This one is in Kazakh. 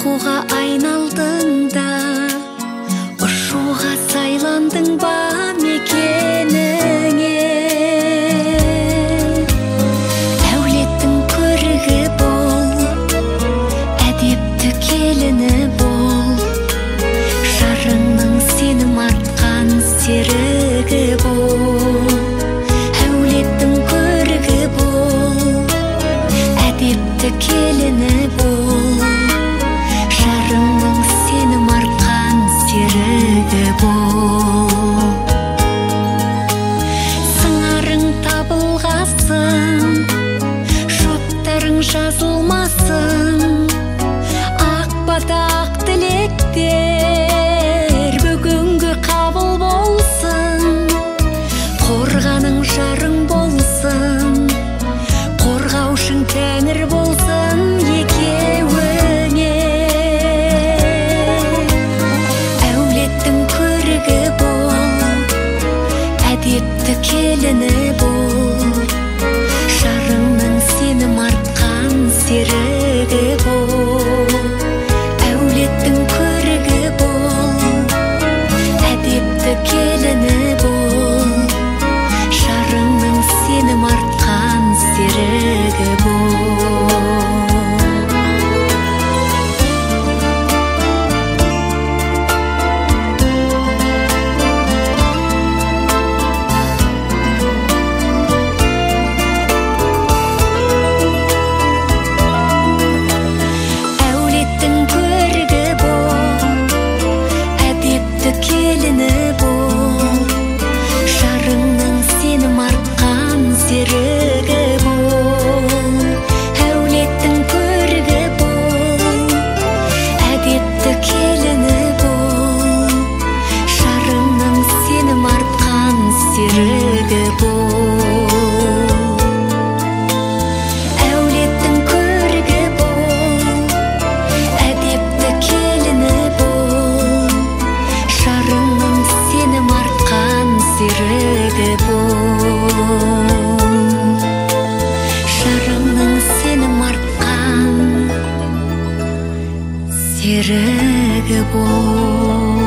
Аққуға айналдың да, ұшуға сайландың ба мекеніңе? Әулеттің көрігі бол, әдепті келіні бол, жарыңның сенім артқан серігі бол. Әулеттің көрігі бол, әдепті келіні бол, жарыңның сенім артқан серігі бол. Сыңарың табылғасын, жұптарың жазылмасын, ақ бата ақ тілектер бүгінгі қабыл болсын. Қорғаның жарың болсын, қорғаушың тәңір болсын екеуіңе. Әулеттің көрігі бол, әдепті келіні бол, жарыңның сенім артқан серігі бол. Әулеттің көрігі бол, әдепті келіні бол, жарыңның сенім артқан серігі бол. Әулеттің көрігі бол, әдепті келіні бол, жарыңның сенім артқан серігі бол. Әулеттің көрігі бол, әдепті келіні бол, жарыңның сенім артқан серігі бол. Әулеттің көрігі бол, әдепті келіні бол, жарыңның сенім артқан серігі бол. Жарыңның сенім артқан серігі бол.